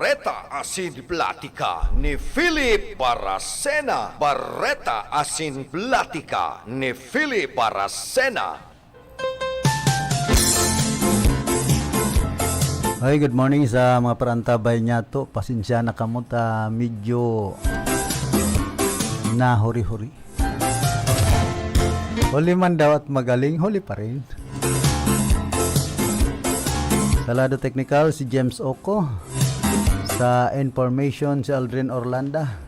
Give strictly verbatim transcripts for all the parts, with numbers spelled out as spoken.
Bareta asin Platika ni Philip Baracena. Bareta asin Platika ni Philip Baracena. Hi, good morning sa mga parantabay niyato. Pasensya na kamo ta medyo nahuri-huri. Huli man daw at magaling, huli pa rin. Sa lado teknikal, si James Oco. Sa information, si Aldrin Orlanda.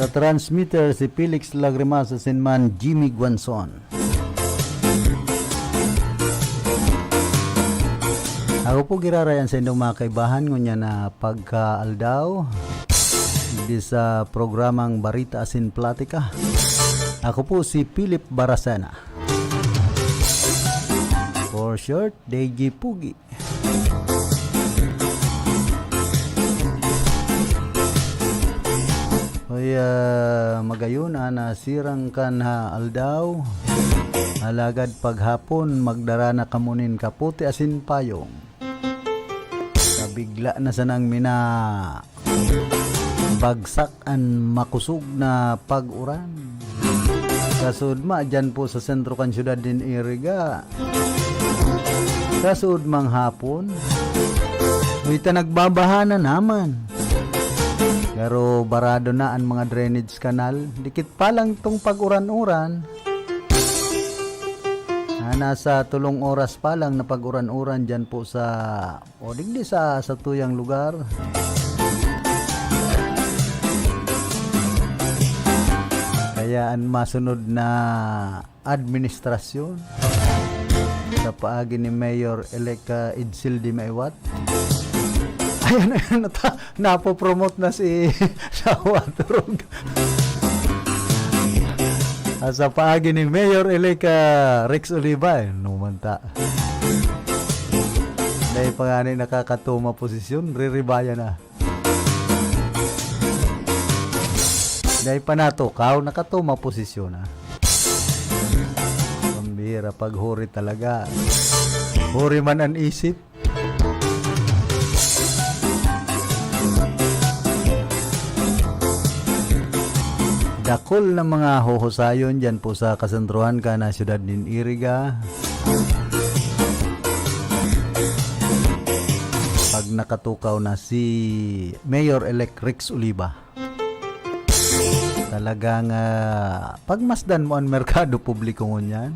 Sa transmitter, si Felix Lagrimas asin man Jimmy Guanzon. Ako po girarayan sa indong mga kaibahan ngunyan na pagkaaldaw, di sa programang Barita asin Platika. Ako po si Philip Baracena. For short, D J Pugi. Hoy, ah, magayon, ah, nasirang kan ha aldaw. Alagad paghapon, magdara na kamo nin kapote asin payong. Kabigla na sanang mina bagsak an makosog na pag-uran. Sa Sudma, dyan po sa sentro kan syudad nin Iriga. Sa Sudmang hapon, uy, ta nagbabaha na naman. Pero barado na an mga drainage canal. Dikit pa lang tong pag-uran-uran. Ah, nasa tulong oras pa lang na pag-uran-uran dyan po sa o digdi sa satuyang lugar. Kaya an masunod na administrasyon sa paagi ni Mayor-elect, ah, Edsel de Maiwat. Ayan, ayan, nata-, napopromote na si Shawa Turog. Ah, sa paagi ni Mayor-elect, ah, Rex Oliva, eh, numanta. Dai pa ngani nakakatuma posisyon, riribayan na. Dai pa natukaw, nakatuma posisyon na. Pambihira, paghuri talaga. Huri man an isip. Dakul na mga huhusayon diyan po sa kasentruhan kan syudad nin Iriga. Pag nakatukaw na si Mayor-elect Rex Oliva. Talagang, ah, pagmasdan mo an merkado publiko ngunyan.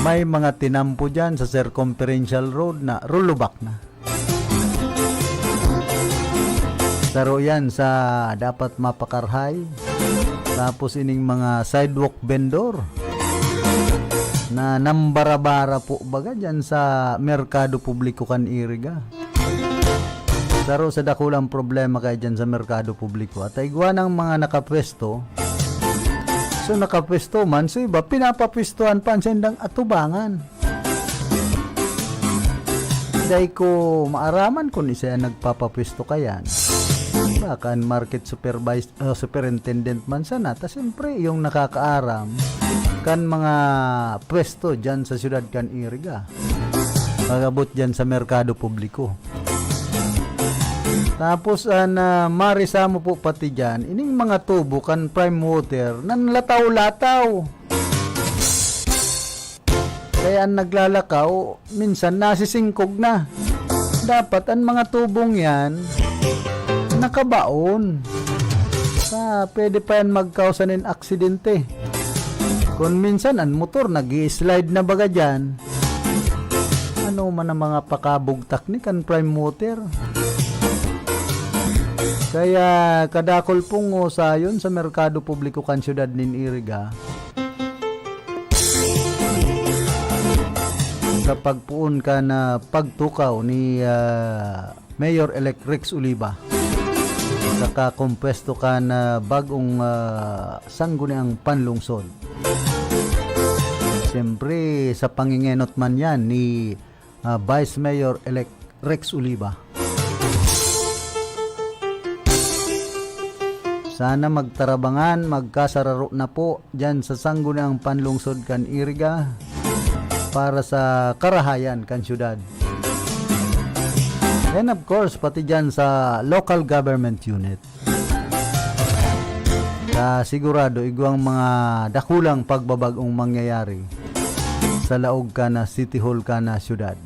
May mga tinampo diyan sa Circumferential Road na rulubak na. Saro yan sa dapat mapakarhay. Tapos ining mga sidewalk vendor na nambarabara po baga diyan sa merkado publiko kan Iriga. Saro sa dakulang problema kaya diyan sa merkado publiko. At igwa ng mga nakapwesto, so nakapwesto man, so iba, pinapapwestuhan pa ang sendang atubangan. Dai ko maaraman kun isa yan nagpapapwesto kayan. Baka an market supervisor, ah, superintendent man sana. Ta siyempre, yung nakakaaram kan mga pwesto dyan sa syudad kan Iriga. Pag-abot dyan sa merkado publiko. Tapos, an, ah, marisa mo po pati dyan, ining mga tubo kan Prime Water, nanlataw-lataw. Kaya an naglalakaw, minsan nasisingkog na. Dapat an mga tubong yan, nakabaon. Sa, pwede pa yan magkausa nin aksidente. Kung minsan, an motor nag slide na baga dyan. Ano man ang mga pakabugtak ni kan Prime Water? Kaya kadakol pong usayon sa merkado publiko kan syudad nin Iriga. Sa pagpoon kan pagtukaw ni, ah, Mayor-elect Rex Oliva, saka kompwesto kan, ah, bag-ong, ah, sangguniang panlungsod. Siyempre, sa pangingenot man yan ni, ah, Vice Mayor-elect Rex Oliva. Sana magtarabangan, magkasararo na po diyan sa sangguniang panlungsod kan Iriga para sa karahayan kan syudad. And of course, pati dyan sa local government unit. Sa sigurado, igwang mga dakulang pagbabagong mangyayari sa laog ka na city hall ka na syudad.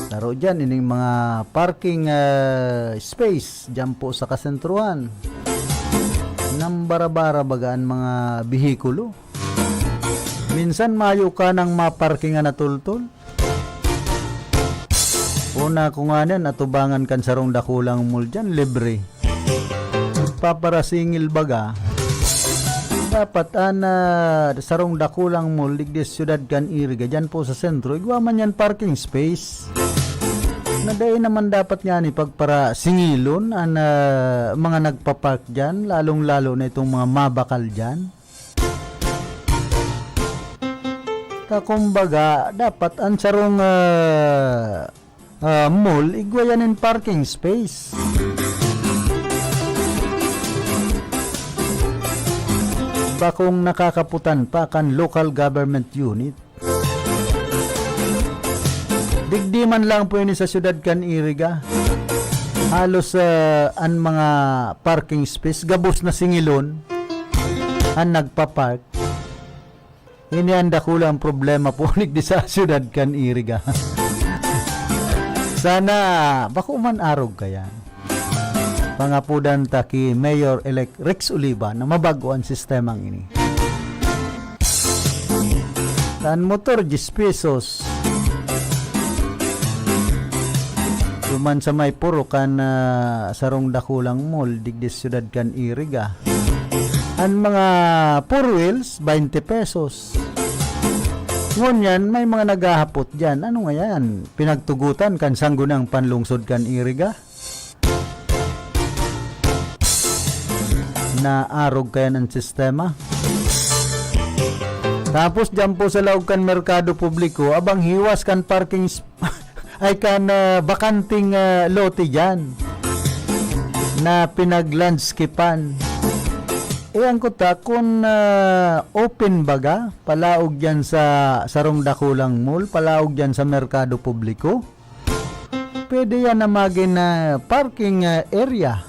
Taro dyan, ining mga parking, ah, space dyan po sa kasentruhan. Nambara-bara baga an mga behikulo. Minsan mayo ka nang maparkingan na tultol. Una ko nga niyan, atubangan kan sarong dakulang mall dyan, libre. Paparasingil baga. Dapat an, ah, sarong dakulang mall digdi sa siyudad kan Iriga, dyan po sa sentro, igwa man yan parking space. Na dai naman dapat nga ni pagparasingilon an, ah, mga nagpa-park dyan, lalong-lalo na itong mga mabakal dyan. Ta kumbaga, dapat an sarong, ah, ah, mall, igwa yan in parking space. Bakong nakakaputan pa kan local government unit. Digdi man lang po ini sa siyudad kan Iriga. Halos, ah, an mga parking space, gabos na singilon an nagpa-park. Ini an dakulang problema po digdi sa siyudad kan Iriga. Sana, bako man arog kayan. Pangapodan ta ki Mayor-elect Rex Oliva na mabago an sistemang ini. An motor, diyes pesos. Duman sa may puro kan, ah, sarong dakulang mall, digdi sa siyudad kan Iriga. An mga four wheels, baynte pesos. Ngunyan, may mga naghahapot diyan. Ano nga yan? Pinagtugutan kan Sangguniang Panlungsod kan Iriga? Naarog kayan an sistema. Tapos diyan po sa laog kan merkado publiko, abang hiwas kan parking sp-, ay kan, ah, bakanting, ah, lote diyan na pinaglandscapean. Eh, ang kuta, kun, ah, open baga, palaog diyan sa sarong dakulang mall, palaog diyan sa merkado publiko, pwede yan na magin, ah, parking, ah, area.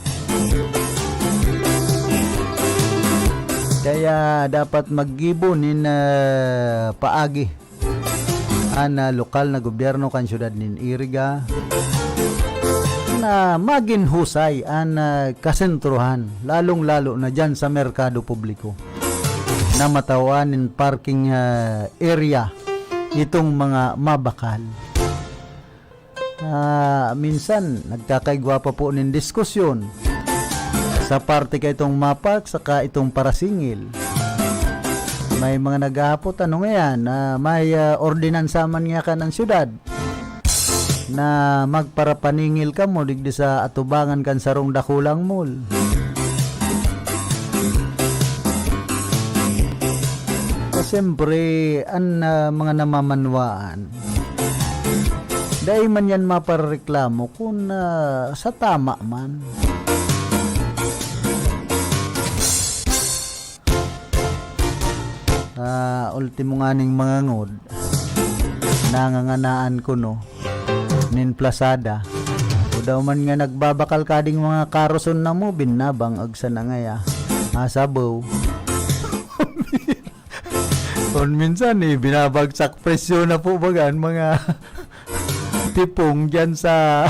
Kaya dapat maggibo nin, ah, paagi an, ah, lokal na gobyerno kan siyudad nin Iriga na magin husay an, ah, kasentruhan, lalong-lalo na diyan sa merkado publiko na matawan nin parking, ah, area itong mga mabakal. Ah, minsan, nagkakaigwa pa po nin diskusyon sa parte ka itong mapark saka itong parasingil. May mga naghahapot, "Ano ngayan? Ah, may, ah, ordinansa man nga kan ang syudad na magparapaningil kamo digdi sa atubangan kan sarong dakulang mall." Siyempre, an, ah, mga namamanwaan, dai man yan mapareklamo kun, ah, sa tama man. Sa ultimo nganing mangangod, nanganganaan ko, no, nin plasada. O daw man nga nagbabakal kading mga karoson na mo, binabang agsa na ngaya. Asabaw. Kun minsan, eh, binabagsak presyo na po baga an mga tipong diyan sa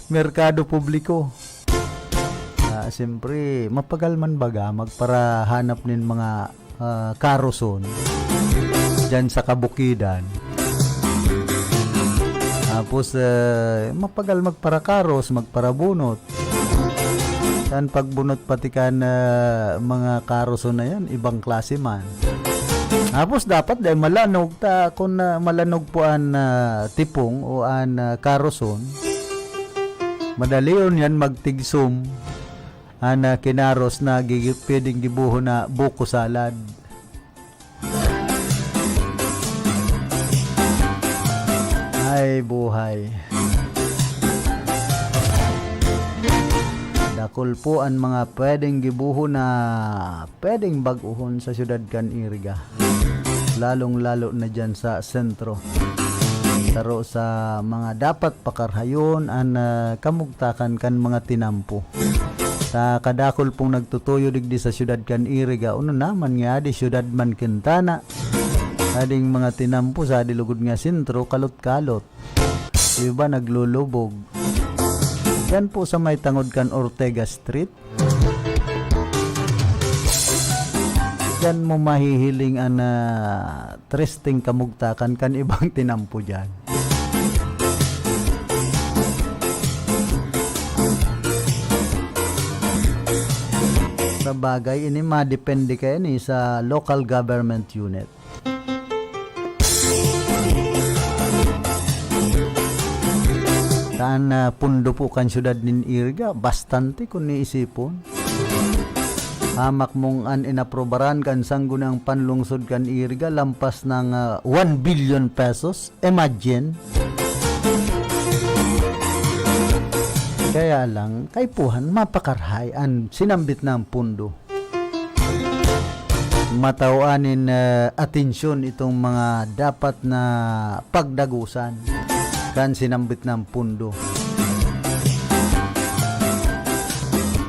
merkado publiko. Ah, siyempre, mapagal man baga magparahanap nin mga, ah, karoson diyan sa kabukidan. Tapos, eh, mapagal magparakaros, magparabunot. Kan pagbunot pati kan, ah, mga karoson na yan, ibang klase man. Tapos dapat dai malanog ta, kun, ah, malanog po an, ah, tipong o an, ah, karoson, madalion yan magtigsom an, ah, kinaros na gigi-, pwedeng gibohon na buko salad. Ay, buhay. Dakul po an mga pwedeng gibohon na pwedeng bag-ohon sa siyudad kan Iriga, lalong-lalo na diyan sa sentro. Pero sa mga dapat pakarhayon an, ah, kamugtakan kan mga tinampo. Sa kadakul pong nagtutuyo digdi sa siyudad kan Iriga, ono naman nga adi siyudad man Quintana. Ading mga tinampo sa adi lugod nga sentro, kalot-kalot. Iba naglulubog. Diyan po sa may tangod kan Ortega Street, diyan mo mahihiling an, ah, tristeng kamugtakan kan ibang tinampo diyan. Sa bagay, ini madepende kaini sa local government unit. Taan na pundo po kan siyudad nin Iriga, bastante kun iisipon. Hamak mong an inaprobaran kan Sangguniang Panlungsod kan Iriga lampas ng, ah, one billion pesos. Imagine. Kaya lang, kaipuhan, mapakarhay an sinambit na pundo. Matao nin, eh, atensyon itong mga dapat na pagdagusan kan sinambit na pundo.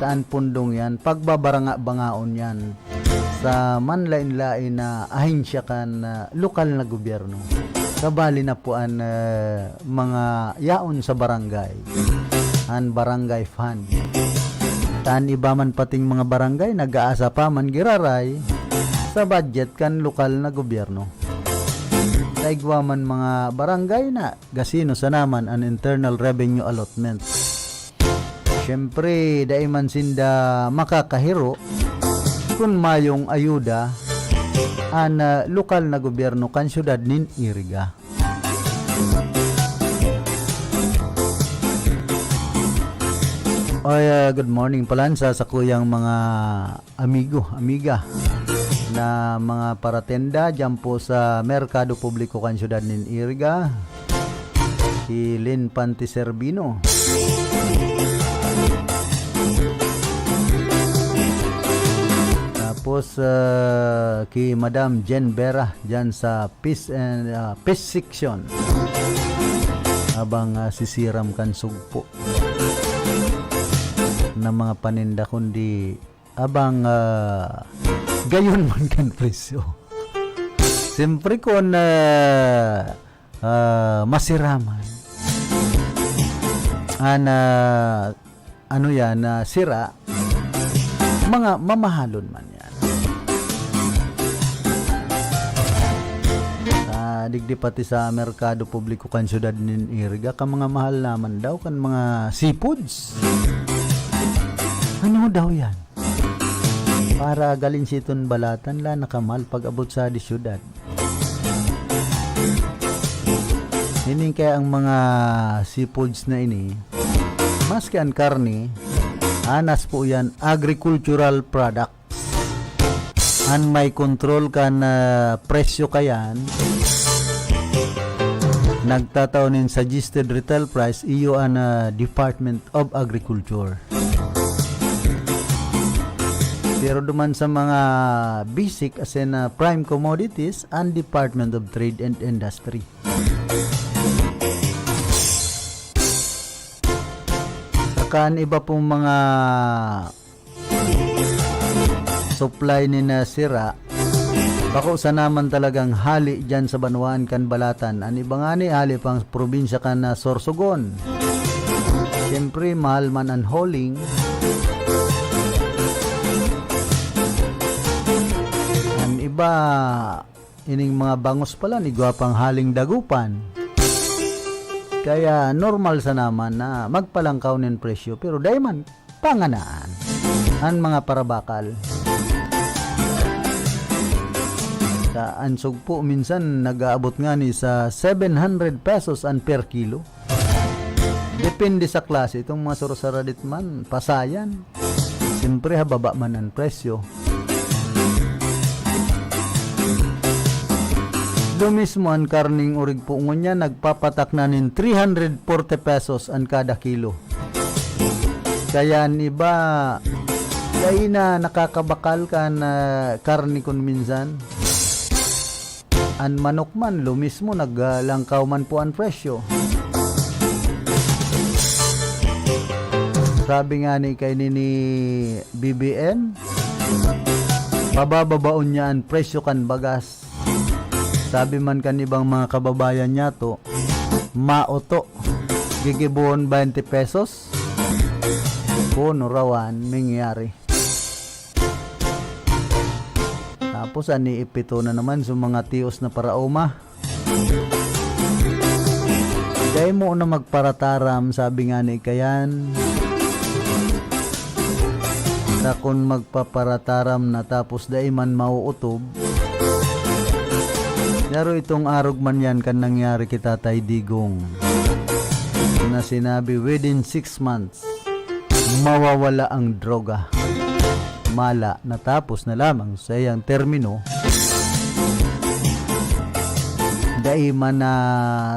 Taan pundong yan, pagbabaranga-bangaon yan sa manlain-lain na ahensya kan, ah, lokal na gobyerno. Kabali na po an, ah, mga yaon sa barangay, an barangay fund. Taan iba man pating mga barangay nag-aasa pa man giraray sa budget kan lokal na gobyerno. Sa igwa man mga barangay na gasino sana man an internal revenue allotment. Siyempre, dai man sinda makakahiro kun mayong ayuda an, ah, lokal na gobyerno kan siyudad nin Iriga. Oy, ah, good morning palan sa sakuyang mga amigo, amiga na mga paratenda diyan po sa Merkado Publiko kan siyudad nin Iriga. Si Lynn Pantiserbino. Tapos, ah, ki Madam Jen Vera diyan sa Peace and, ah, Peace Section. Habang, ah, sisiram kan sugpo na mga paninda, kundi abang, ah, gayon man kan presyo. Siyempre, kun, ah, ah, masiraman an, ah, ano yan, ah, sira, mga mamahalon man yan. Sa digdi pati sa merkado publiko kan siyudad nin Iriga, ka mga mahal naman daw kan mga seafoods. Ano daw yan? Para galing siton balatan la nakamahal pag-abot sa di syudad. Ini kaya ang mga seafoods na ini, maski an karne, anas po yan, agricultural products. An may control kan, ah, presyo kayan, nagtatao nin suggested retail price, iyo an, ah, Department of Agriculture. Pero duman sa mga basic, as in, ah, prime commodities, an Department of Trade and Industry. Saka an iba pong mga supply nin sira, bako sana man talagang hali diyan sa banwaan kan Balatan. An iba ngani hali pang probinsya kan, ah, Sorsogon. Siyempre, mahal man an hauling. An iba, ining mga bangus pala, igwa pang haling Dagupan. Kaya normal sana man na magpalangkaw nin presyo, pero dai man panganaan an mga parabakal. Sa ansog po, minsan nag-aabot ngani sa seven hundred pesos an per kilo. Depende sa klase. Itong mga suro-saradit man, pasayan. Siyempre, hababa man ang presyo. Lo mismo, ang karning origpo ngunyan nagpapatak na nin three hundred forty pesos ang kada kilo. Kaya ang iba, dai na nakakabakal kan, ah, karne kun minsan. An manok man, lo mismo, naglangkaw man po an presyo. Sabi nga ni kaini ni B B N, pabababaon niya an presyo kan bagas. Sabi man kan ibang mga kababayan niyato, maoto, gigibohon twenty pesos. Kuno rawan mangyari. Tapos, an iipito na naman sa mga tios na paraoma. Dai mo na magparataram, sabi nga ni Kayan. Ta kun magpaparataram na tapos dai man mauutob, yaro itong arog man yan kan nangyari ki Tatay Digong, na sinabi, "Within six months, mawawala ang droga." Mala, natapos na lamang sa iyang termino, dai man na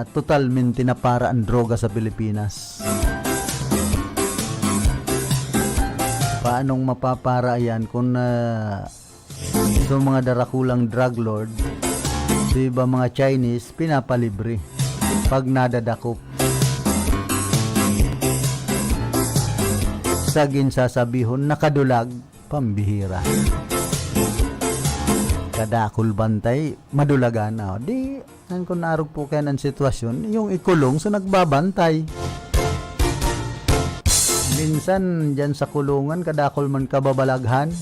totalmente napara ang droga sa Pilipinas. Paanong mapapara yan kung, ah, so mga darakulang drug lord, so iba mga Chinese, pinapalibre pag nadadakop? Sagin sasabihon, nakadulag, pambihira. Kadakul bantay, madulagan na. Di, an kun arog po kayan an sitwasyon, yung ikulong sa nagbabantay. Minsan, dyan sa kulungan, kadakul man kababalaghan.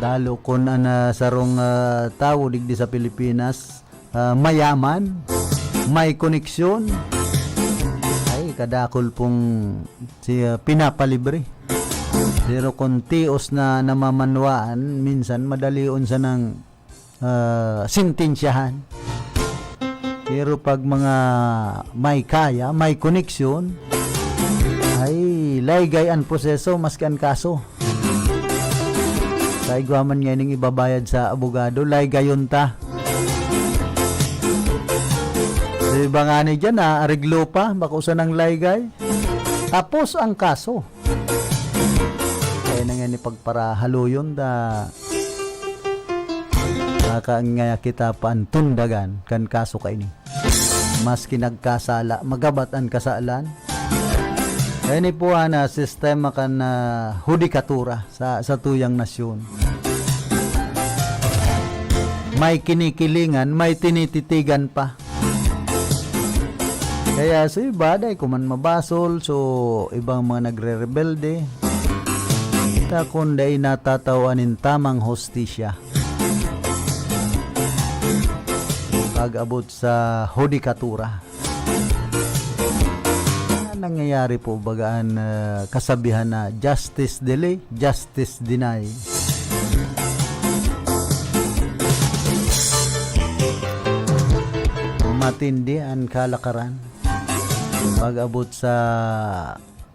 Dalo kun an, ah, sarong, ah, tawo digdi sa Pilipinas, ah, mayaman, may koneksyon. Ay, kadakul pong si, ah, pinapalibre. Pero kung tios na namamanwaan, minsan madalion sanang, ah, sentensyahan. Pero pag mga may kaya, may koneksyon, ay laygay an proseso maski an kaso. Sa igwa man nga ining ibabayad sa abogado, laygayon ta. Sa iba nga ni dyan, ah, areglo pa, bako sanang laygay. Tapos ang kaso. Kaya na nga ni pagparahaloyon da. Baka nga kita pa ang tundagan kan kaso kaini. Maski nagkasala, magabat an kasalan. Kaya ni po, ah, na sistema kan, ah, hudikatura sa, sa tuyang nasyon. May kinikilingan, may tinititigan pa. Kaya sa iba, dai ko man mabasol, so ibang mga nagrerebelde, ta kun dai natatawan nin tamang hustisya. Pag-abot sa hudikatura. Nangyayari po baga an, ah, kasabihan na justice delay, justice deny. Matindi an kalakaran pag-abot sa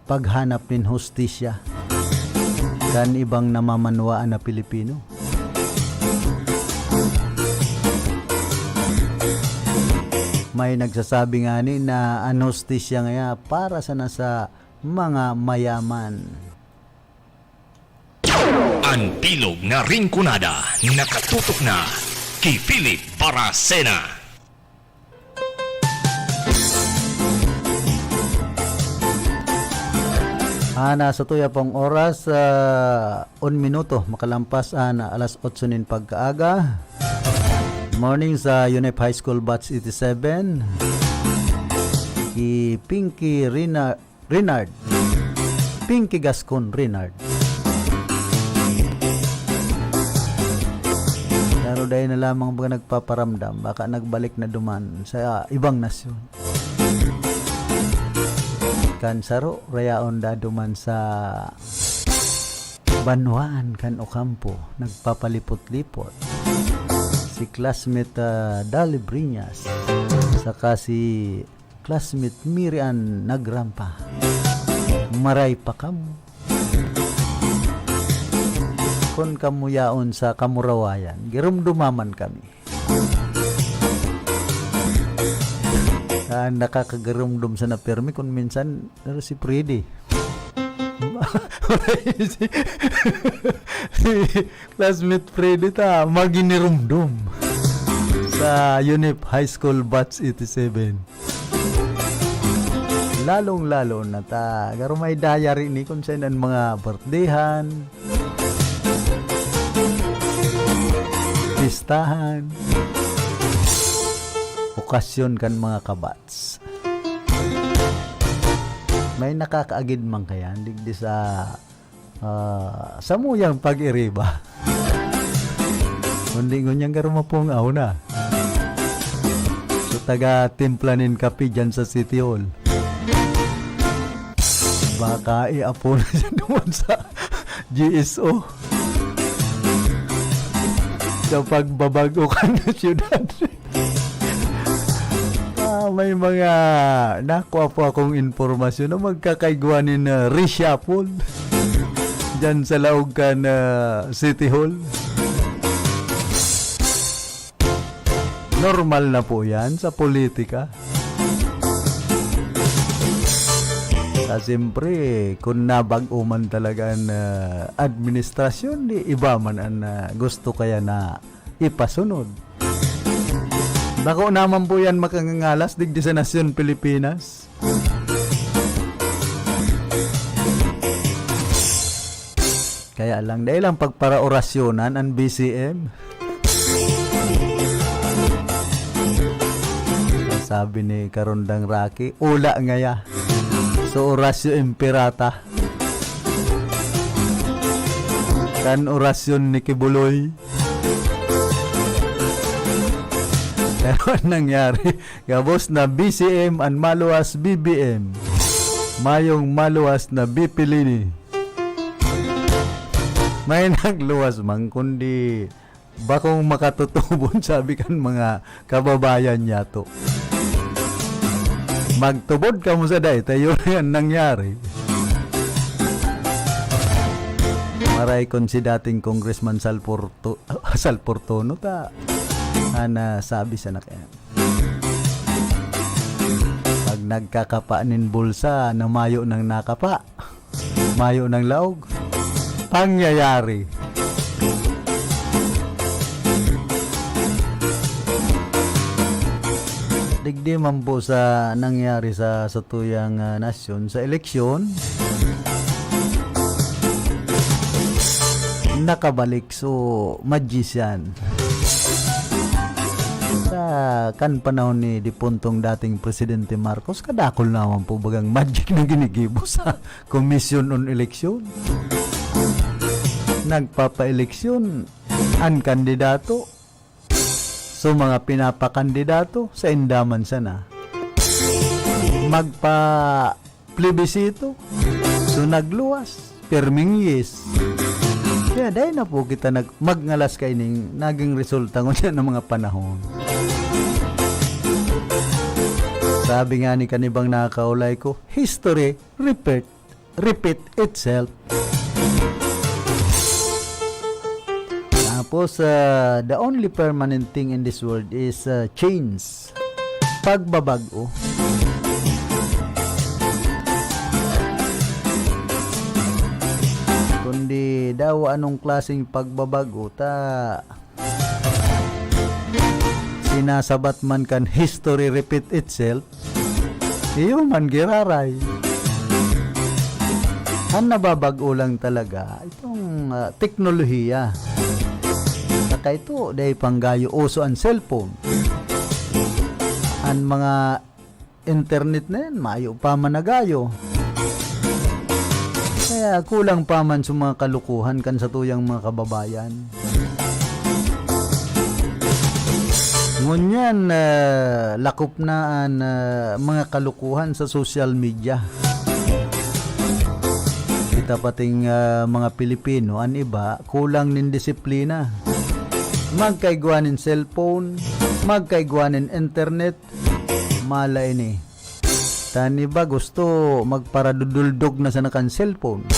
paghanap nin hustisya kan ibang namamanwaan na Pilipino. May nagsasabi ngani na an hustisya ngaya para sana sa mga mayaman. An bilog na Rinconada nakatutok na ki Philip Baracena. Ana, sa tuya pong oras, ah, un minuto makalampas ana alas otso nin pagkaaga. Morning sa UNEP High School Batch eighty-seven. Ki Pinky Rina-, Renard. Pinky Gascon Renard. Pero dai na lamang baga nagpaparamdam, baka nagbalik na duman sa ibang nasyon. Kan saro, rayaon da duman sa banwaan kan Ocampo, nagpapalipot-lipot. Si classmate, ah, Dali Briñas, saka si classmate Mirian Nagrampa. Maray pa kamo. Kun kamo yaon sa kamurawayan, girumduma man kami. Ah, nakakagirumdom sana pirmi kun minsan, pero si Freddy. Si, si classmate Freddy ta, maginirumdom. Sa Unip High School Batch eighty-seven. Lalong-lalo na ta, garo may diary ni kung saan ang mga birthdayhan, pistahan, okasyon kan mga kabats. May nakakaagid man kayan, digdi sa ah, samuyang pag-iriba. Kundi ngunyan garo mapungaw na. So, taga timpla nin kape dyan sa City Hall. Baka iapo na siya doon sa G S O. Sa pagbabago kan syudad. Ah, may mga nakuha po akong impormasyon na magkakaigwa nin, ah, reshuffle dyan sa laog kan, ah, City Hall. Normal na po yan sa politika. Ah, siyempre, kung nabag-o man talaga ang, ah, administrasyon, di iba man ang, ah, gusto kaya na ipasunod. Bako naman po yan makangangalas digdi sa nasyon Pilipinas. Kaya lang, dahil lang pagparaorasyonan ang B C M. Sabi ni Karondang Rocky, "Ula ngaya." So, Horacio Imperata. Kan orasyon ni Kibuloy. Pero ang nangyari, gabos na B C M an maluwas B B M. Mayong maluwas na B P Leni. May nagluwas man, kundi bakong makatutubon, sabi kan mga kababayan niya to. Magtubod kamo sa dai, ta yun yan nangyari. Maray kun si dating Congressman Salporto-, Salportono ta, ana sabi sa nakiyan. Pag nagkakapa nin bulsa, na mayo nang nakapa, mayo nang laog, pangyayari. Digdi man po sa nangyari sa satuyang, ah, nasyon, sa eleksyon, nakabalik. So, magician. Sa kan panahon ni dipuntong dating Presidente Marcos, kadakol naman po bagang magic na ginigibo sa Commission on Election. Nagpapaeleksyon an kandidato. So, mga pinapakandidato, sainda man sana magpa-plebisito. So, nagluwas. Pirming yes. Kaya dahil na po kita nag-, magngalas kaining naging resulta ngunyan ng mga panahon. Sabi nga ni kanibang nakakaulay ko, "History repeat, repeat itself." Tapos, ah, "The only permanent thing in this world is, ah, change." Pagbabag-o. Kundi dawa anong klaseng pagbabag-o ta sinasabat man kan history repeat itself, iyo man giraray. Ang nababag-o lang talaga, itong, ah, teknolohiya. Saka ito, dahil panggayo uso ang cellphone. Ang mga internet na yan, mayo pa man nagayo. Kaya kulang pa man sa mga kalukuhan kan satuyang mga kababayan. Ngunyan, ah, lakop na an, ah, mga kalukuhan sa social media. Kita pating, ah, mga Pilipino, an iba, kulang nin disiplina. Magkaigwa nin cellphone, magkaigwa nin internet, mala ini. Tani ba gusto magparaduduldog na sana kan cellphone,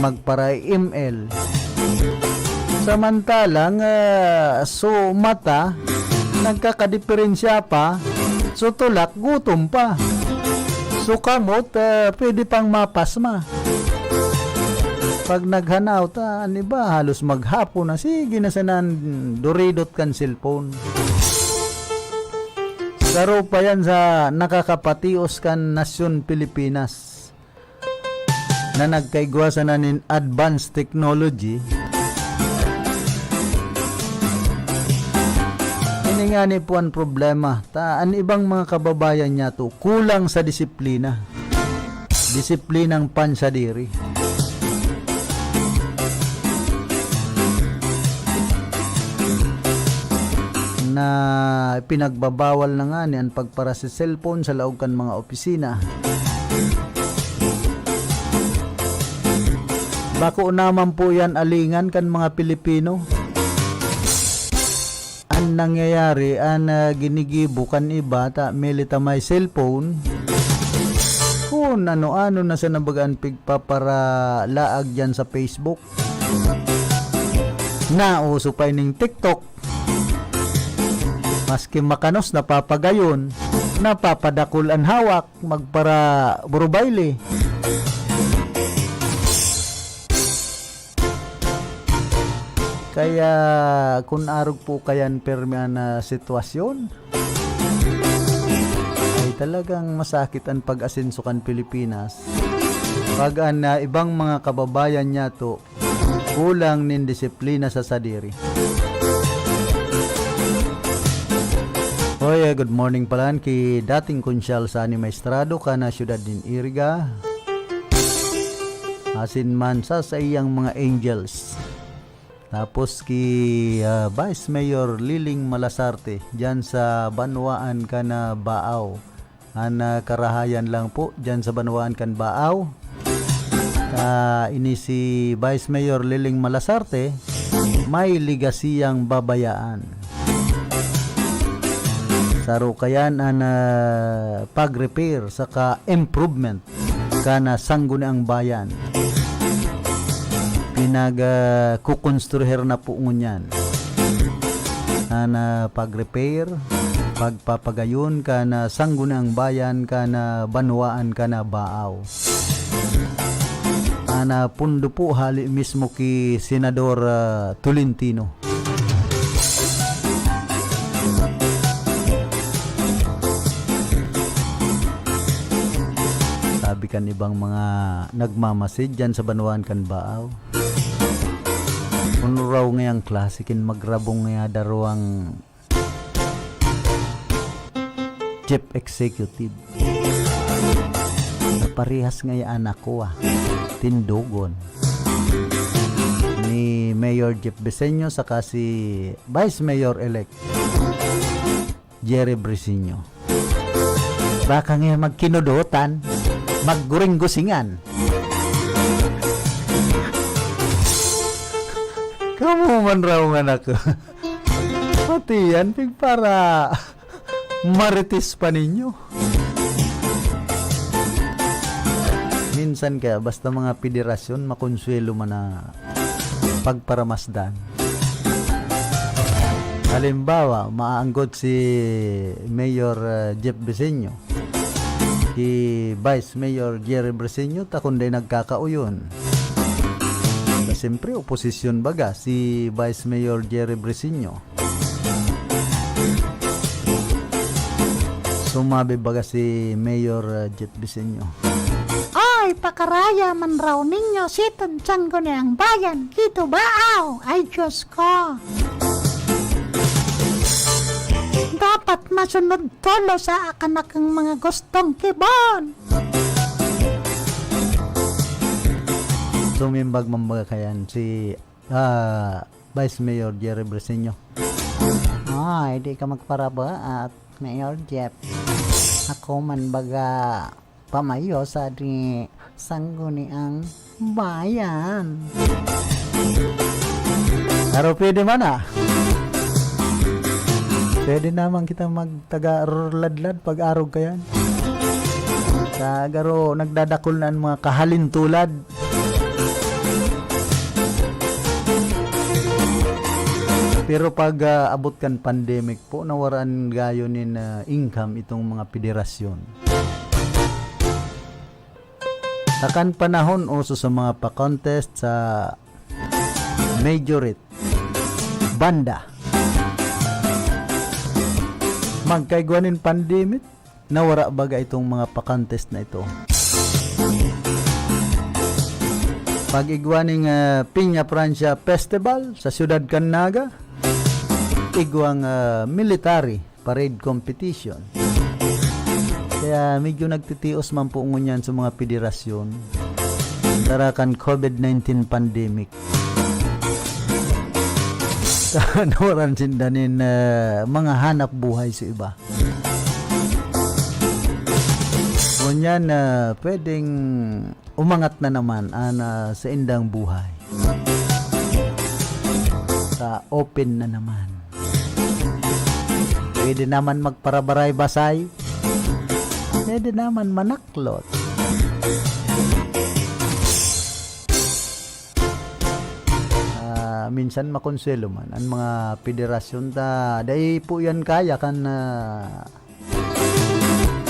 magpara-M L. Samantalang, ah, so mata, nagkakadiperensya pa, so tulak, gutom pa. So kamot, ah, pwede pang mapasma. Pag naghanaw ta, an iba, halos maghapon na, sige na sana duridot kan cellphone. Saro pa yan sa nakakapatios kan nasyon Pilipinas na nagkaigwa sana nin advanced technology. Ini ngani po an problema. Ta, an ibang mga kababayan niyato, kulang sa disiplina. Disiplinang pansadiri. Na pinagbabawal na ngani an pagpara sa cellphone sa laog kan mga opisina. Bako naman po yan alingan kan mga Pilipino. An nangyayari, an, ah, ginigibo kan iba, ta mili ta may cellphone. Kun ano-ano na sana baga an pigpaparalaag diyan sa Facebook. Nauso pa ining TikTok. Maski makanos, napapagayon, napapadakul an hawak, magpara-burubayle. Kaya kun arog po kayan pirmi an, ah, sitwasyon, ay talagang masakit an pag-asenso kan Pilipinas. Pag an, ah, ibang mga kababayan niyato, kulang nin disiplina sa sadiri. Hoy, ah, good morning palan ki dating konsyal Sonny Maestrado kan, ah, siyudad nin Iriga. Asin man sa saiyang mga angels. Tapos ki, ah, Vice Mayor Liling Malasarte, diyan sa banwaan kan, ah, Baao. An, ah, karahayan lang po, diyan sa banwaan kan Baao. Ah, ini si Vice Mayor Liling Malasarte, may legasiyang babayaan. Saro kayan an, ah, pag-repair saka improvement kan, ah, Sangguniang Bayan. Pinag, ah, kukonstruhir na po ngunyan. An, ah, pag-repair, pagpapagayon kan, ah, Sangguniang Bayan kan, ah, banwaan kan, ah, Baao. An, ah, pundo po hali mismo ki Senador, ah, Tolentino. Sabi kan ibang mga nagmamasid diyan sa banwaan kan Baao, kun raw ngayang klase kin magrabong ngaya darwang chief executive. Na parehas ngaya anak ko, ah. Tindogon. Ni Mayor Jeff Biseño saka si Vice Mayor-elect Jerry Briseño. Baka ngaya magkinudotan, magguring-gusingan. Kamo man raw nga nak-, Pati yan, pigpara marites pa ninyo. Minsan kaya, basta mga pederasyon, makonsuwelo man na pagparamasdan. Halimbawa, maanggot si Mayor, ah, Jeff Biseño, si Vice Mayor Jerry Briseño, ta kun dai nagkakauyon. Ta siyempre, oposisyon baga si Vice Mayor Jerry Briseño. Sumabi baga si Mayor, ah, Jeff Biseño, "Ay, pakaraya man raw ninyo si Sangguniang Bayan, Kito Baaw! Ay, Diyos ko! Dapat masunod tolos sa akan akong mga gustong kibon!" Sumimbag man baga kayan si, ah, Vice Mayor Jerry Briseño. Ay, di ka magparabaat, Mayor Jeff. Ako man baga pamayo sa di Sangguniang Bayan. Pero pwede man, ah. Pwede naman kita magtaga-rurladlad pag arog kayan. Sa garo, nagdadakul na ang mga kahalintulad. Pero pag, ah, abot kan pandemic po, nawaraan gayo nin, ah, income itong mga federasyon. Sa kan panahon, uso sa mga pa-contest sa majorette, banda. Magkaigwa nin pandemic, nawara baga itong mga pa-contest na ito. Pag-igwa ning, ah, Piña Francia Festival sa siyudad kan Naga, igwang, ah, military parade competition. Kaya medyo nagtitios man po ngunyan sa mga federasyon dara kan covid nineteen pandemic. Nawaran sinda nin, ah, mga hanap buhay sa iba. Ngunyan, ah, pwedeng umangat na naman an, ah, saindang buhay. Sa open na naman. Pwede naman magparabaray-basay. Pwede naman manaklot. Ah, minsan makonsuwelo man an mga federasyon ta dai po yan kaya kan, ah,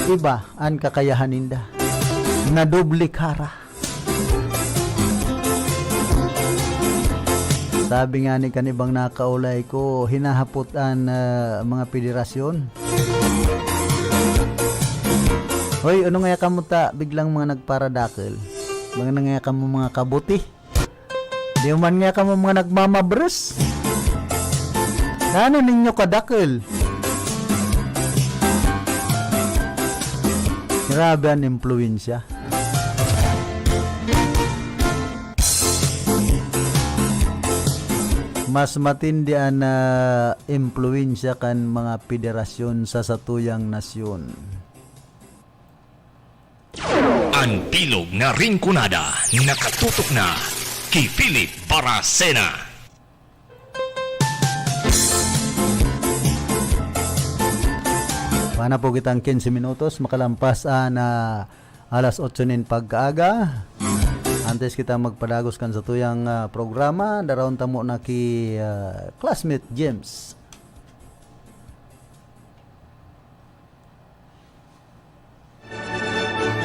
iba an kakayahan ninda. Nadoble kara. Sabi nga ni kan ibang nakaulay ko, hinahapot an, ah, mga federasyon. Hoy, ano ngaya kamo ta biglang mga nagparadakel? Mga na ngaya kamo mga kabuti? Di man ngaya kamo mga nagmamabres? Ano ninyo kadakel? Grabe an impluwensya. Mas matindi an, ah, impluwensya kan mga federasyon sa satuyang nasyon. An bilog na Rinconada, nakatutok na ki Philip Baracena. Wala na po kitang quince minutos, makalampas an, ah, alas otso nin pagkaaga. Antes kita magpadagos kan satuyang, ah, programa, daraon ta muna ki, ah, Classmate James.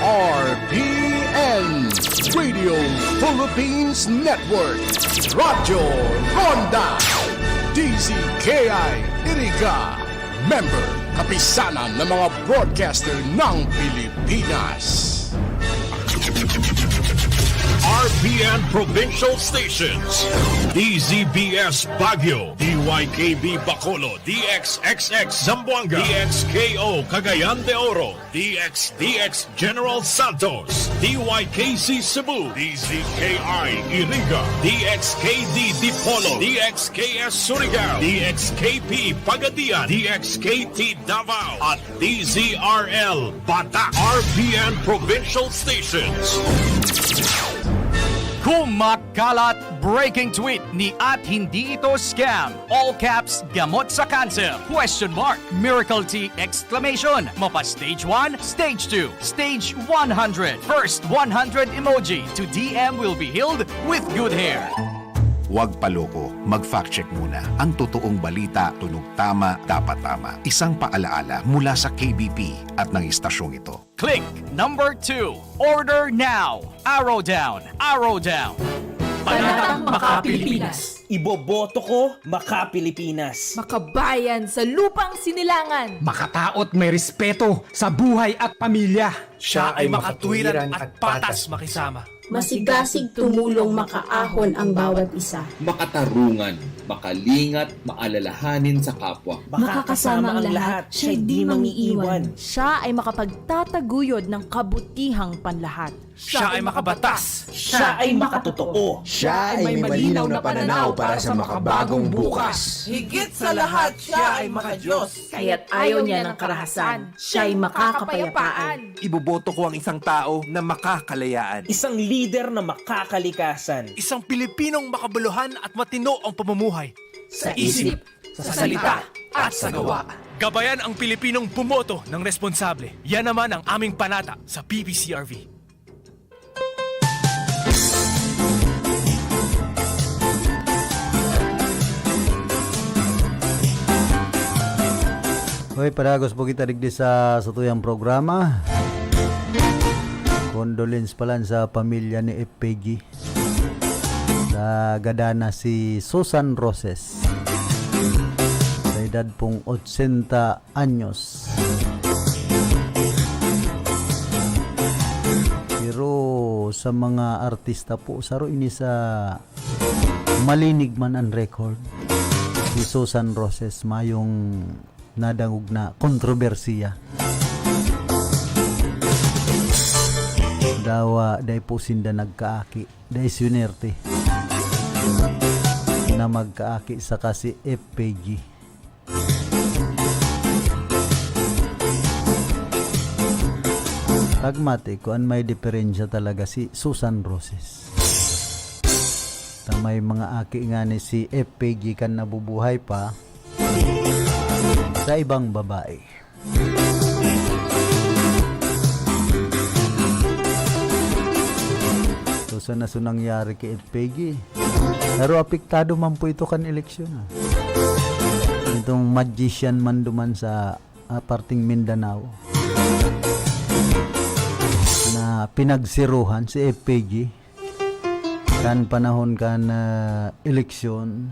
R P N, Radio Philippines Network, Radyo Ronda, D Z K I Iriga, member, Kapisanan ng mga Broadcaster ng Pilipinas. R P N Provincial Stations, D Z B S Baguio, D Y K B Bacolod, D X X X Zamboanga, D X K O Cagayan de Oro, D X D X General Santos, D Y K C Cebu, D Z K I Iriga, D X K D Dipolog, D X K S Surigao, D X K P Pagadian, D X K T Davao, at D Z R L Bata. R P N Provincial Stations. Kumakalat, breaking tweet ni at hindi ito scam. All caps, gamot sa cancer. Question mark. Miracle tea, exclamation. Mapa stage one, stage two, stage one hundred. First one hundred emoji to D M will be healed with good hair. Huwag paloko, mag-fact check muna. Ang totoong balita, tunog tama, dapat tama. Isang paalaala mula sa K B P at ng istasyong ito. Click number two. Order now. Arrow down. Arrow down. Panatang Maka-Pilipinas. Iboboto ko, Maka-Pilipinas. Makabayan sa lupang sinilangan. Makataot, may respeto sa buhay at pamilya. Siya ay makatwiran at patas makisama. Masigasig tumulong, makaahon ang bawat isa. Makatarungan, makalingat, maalalahanin sa kapwa. Makakasama ang lahat, siya'y di mangiiwan. Siya ay makapagtataguyod ng kabutihang panlahat. Siya ay makabatas. Siya ay makatotoo. Siya ay may malinaw na pananaw para sa makabagong bukas. Higit sa lahat, siya ay makadiyos. Kaya't ayaw niya ng karahasan. Siya'y makakapayapaan. Iboboto ko ang isang tao na makakalayaan. Isang lider na makakalikasan. Isang Pilipinong makabuluhan at matino ang pamumuhay. Sa isip, sa salita, at sa gawa. Gabayan ang Pilipinong bumoto ng responsable. Yan naman ang aming panata sa P P C R V. Hoy, padagos po kita digdi sa satuyang programa. Condolence pala sa pamilya ni F P G. Nagadana si Susan Roses. Sa edad pong otsenta anyos. Pero sa mga artista po, saro ini sa malinig man an record. Si Susan Roses, mayong nadangog na kontrobersiya. Dawa, dai po sinda nagkaaki. Dai swinerte na magkaaki saka si F P G. Pagmati ko, an may diferensya talaga si Susan Roses. Ta may mga aki ngani si F P G kan nabubuhay pa sa ibang babae. So, sana so nangyari kay F P G. Pero apektado man po ito kan eleksyon, ah. Itong magician man duman sa, ah, parteng Mindanao na pinagsiruhan si F P G. Kan panahon kan, ah, eleksyon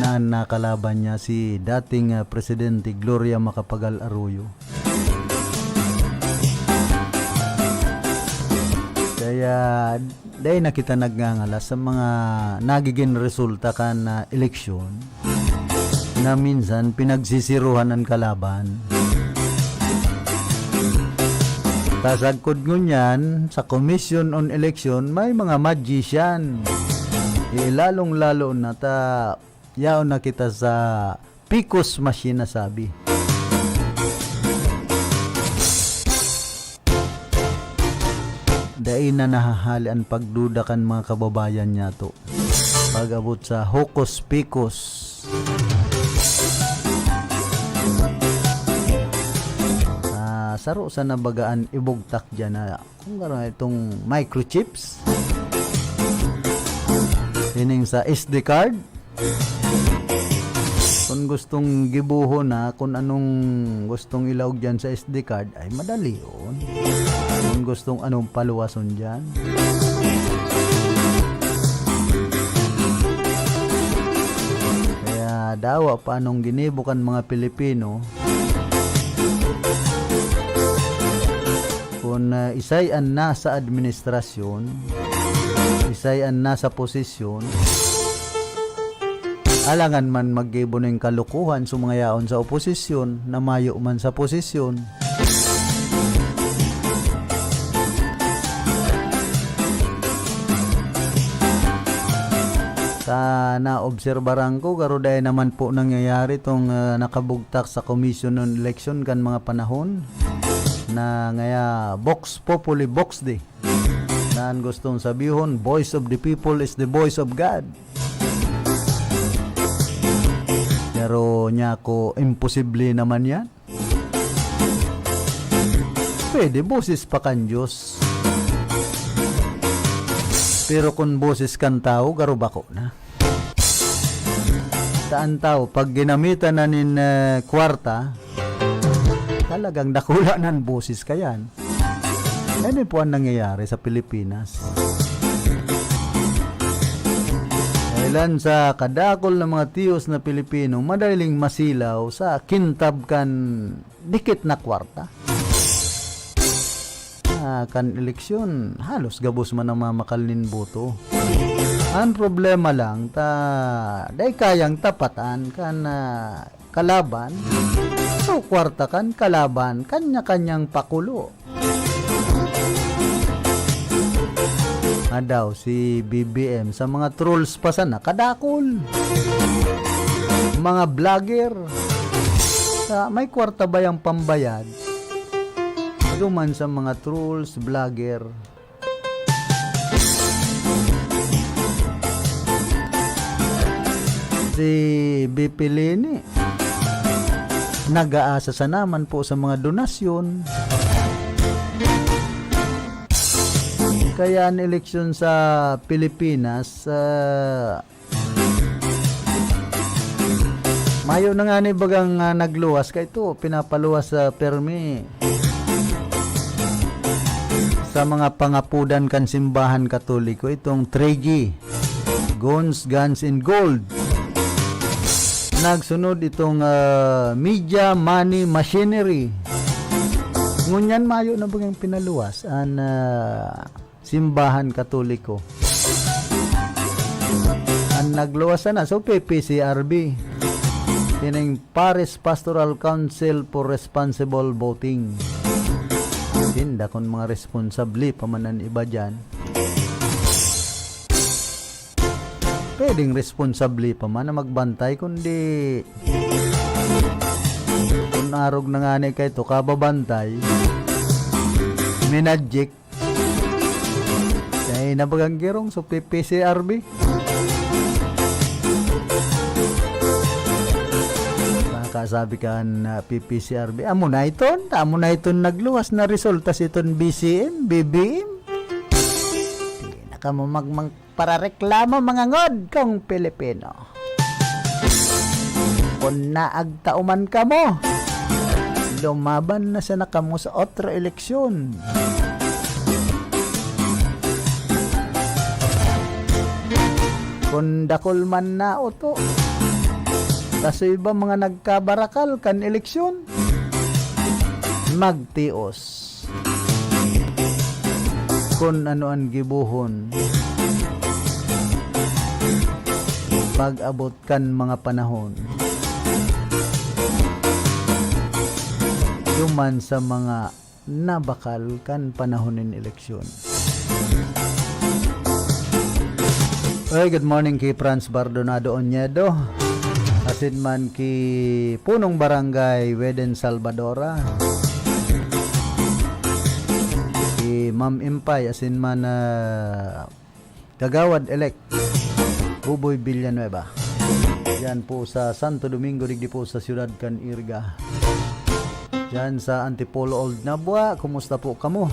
na an nakalaban niya si dating, ah, Presidente Gloria Macapagal Arroyo. Kaya, dai na kita nagngangalas sa mga nagiging resulta kan, ah, eleksyon. Na minsan pinagsisiruhan an kalaban. Ta sagkod ngunyan, sa Commission on Election, may mga magician. Eh, lalong-lalo na ta, yaon na kita sa Picos machine na sabi. Dai na nahahali an pagduda kan mga kababayan niyato pag-abot sa hocus pocus. Ah, saro sana baga an ibugtak diyan na, kung ano itong microchips. Ining sa S D card. Kung gustong gibohon na kung anong gustong ilaog diyan sa S D card, ay madali yun. Kung gustong anong paluwason diyan. Kaya dawa pa anong ginibo kan mga Pilipino, kung, ah, isay an nasa administrasyon, isay an nasa posisyon, alangan man maggibo nin kalokohan sa mga yaon sa oposisyon na mayo man sa posisyon. Sa naobserbaran ko, garo dai naman po nangyayari tong, ah, nakabugtak sa Commission on Election kan mga panahon na ngaya Vox Populi Vox Dei. Na an gustong sabihon, voice of the people is the voice of God. Pero niya ko, imposible naman yan. Pwede, boses pa kan Diyos. Pero kung boses kan tawo, garo bako na. Ta an tawo, pag ginamitan na nin, eh, kwarta, talagang dakula na an boses kayan. Yan po ang nangyayari sa Pilipinas. Dahilan sa kadakul na mga tiyos na Pilipino, madaling masilaw sa kintab kan dikit na kwarta. Ah, kan eleksyon, halos gabos man namamakal nin boto. Ang problema lang, ta, dai kayang tapatan kan, ah, kalaban. So, kwarta kan kalaban, kanya-kanyang pakulo. Adaw si B B M sa mga trolls pa sana, kadakul. Mga vlogger. Sa, may kwarta ba yang pambayad? Duman sa mga trolls, vlogger. Si B P Leni, nag-aasa sana man po sa mga donasyon. Kaya an eleksyon sa Pilipinas, ah, mayo na nga ni bagang, ah, nagluwas, kay ito, pinapaluwas sa permi sa mga pangapodan kan simbahan Katoliko, itong three G, Guns, Guns, and Gold. Nagsunod itong, ah, media, money, machinery. Ngunyan mayo na bagang pinaluwas an, ah, simbahan Katoliko. An nagluwas sana, so P P C R B. Kining Parish Pastoral Council for Responsible Voting. Sinda kun mga responsable pa man an iba diyan. Pwedeng responsable pa man na magbantay, kundi kun arog na ngani kaito, kababantay, minadjik, kaya nabagang girong so P P C R B. Makasabi ka na P P C R B, "Amo na iton, amo na iton nagluwas na resulta si iton B C M, B B M." Di na kamo magmang-, parareklamo, mga ngod kong Pilipino. Kun naagtauman kamo, lumaban na sana kamo sa otro eleksyon. Kun dakul man na oto, kaso iba mga nagkabarakal kan eleksyon, magtios. Kun ano an gibohon pag-abot kan mga panahon duman sa mga nabakal kan panahon nin eleksyon. Oy, good morning ki Franz Bardonado Oñedo, asin man ki Punong Barangay Weden Salvadora, ki Ma'am Impay, asin man, ah, Kagawad Elect Buboy Villanueva. Diyan po sa Santo Domingo, digdi po sa siyudad kan Iriga. Diyan sa Antipolo Old Nabua, kumusta po kamo?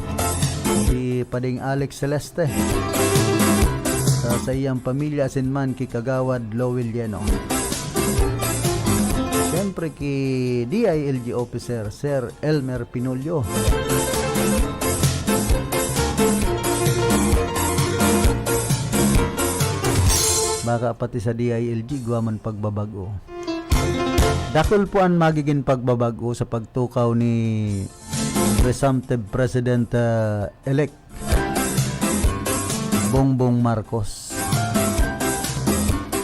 Si Pading Alex Celeste. Sa, sa iyang pamilya, asin man ki Kagawad Lowell Yeno. Siyempre ki D I L G officer, Sir Elmer Pinolio. Baka pati sa D I L G igwa man pagbabago. Dakul po an magigin pagbabago sa pagtukaw ni presumptive President, ah, elect Bongbong Marcos.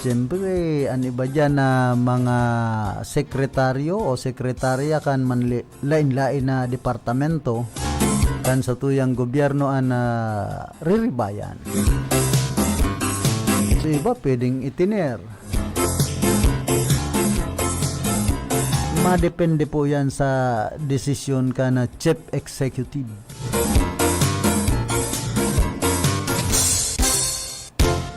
Siyempre, an iba diyan na mga sekretaryo o sekretarya kan manli-, lain-lain na departamento kan satuyang gobyerno an, ah, riribayan. So, iba pwedeng itiner. Madepende po yan sa desisyon kan chief executive.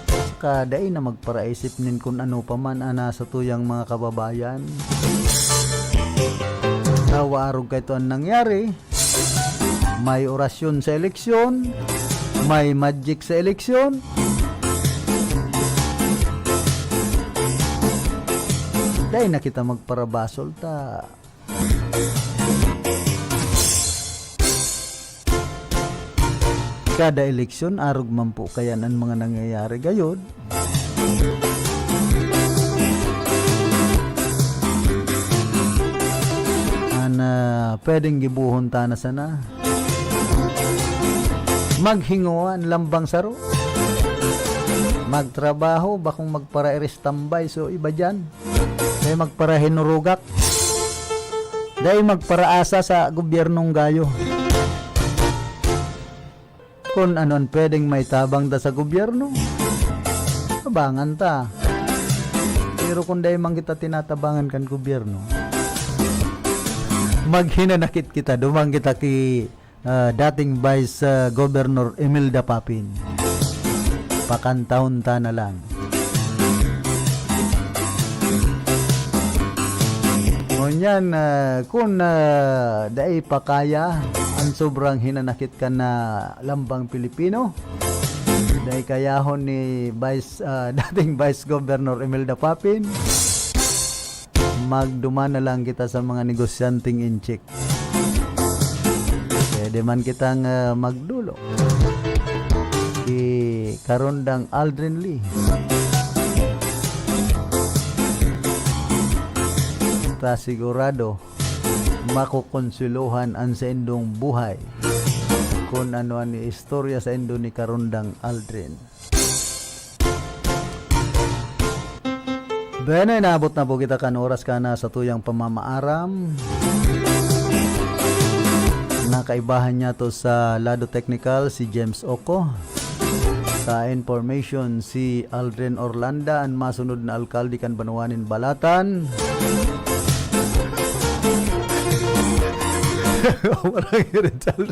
Saka dai na magparaisip nin kun ano pa man an nasa tuyang mga kababayan. Nawa arog kay to an nangyari. May orasyon sa eleksyon, may magic sa eleksyon. Dai na kita magparabasol ta. Kada eleksyon, arog man po kayan an mga nangyayari gayod. An, ah, pwedeng gibohon ta na sana. Maghingowa an lambang saro. Magtrabaho, bakong magpara-restambay so iba diyan. Dai magparahinurugak. Dai magparaasa sa gobyernong gayo. Kun ano an pwedeng maitabang ta sa gobyerno, tabangan ta. Pero kun dai man kita tinatabangan kan gobyerno, maghinanakit kita, duman kita ki, ah, dating Vice, ah, Governor Imelda Papin. Pakantahon ta na lang. Ngunyan, ah, kun, ah, dai pa kaya an sobrang hinanakit kan, ah, lambang Pilipino, dai kayahon ni Vice, ah, dating Vice Governor Imelda Papin, magduman na lang kita sa mga negosyanteng inchik. Pwede man kitang, ah, magdulo. Si Karondang Aldrin Lee. ta sigurado makokonsulohan an saindong buhay kun ano an istorya saindo ni Karondang Aldrin. Bueno, inaabot na po kita kan oras kana sa tuyang pamamaaram. Nakaibahan niya to sa lado technical si James Oco. Sa information, si Aldrin Orlanda, an masunod na alkalde kan banwa nin Balatan. Parang Richard.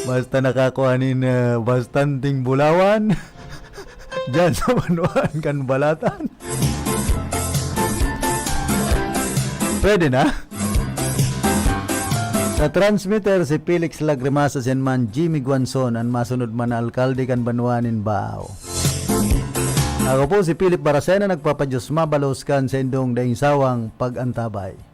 Basta nakakua nin, ah, bastanteng bulawan diyan sa banwaan kan Balatan. Pwede na? Sa transmitter, si Felix Lagrimasa, siyan man Jimmy Guanzon, an masunod man na alkalde kan banwaan nin Bao. Ako po si Philip Baracena, nagpapadiyos mabalos kan saindong daing sawang pag-antabay.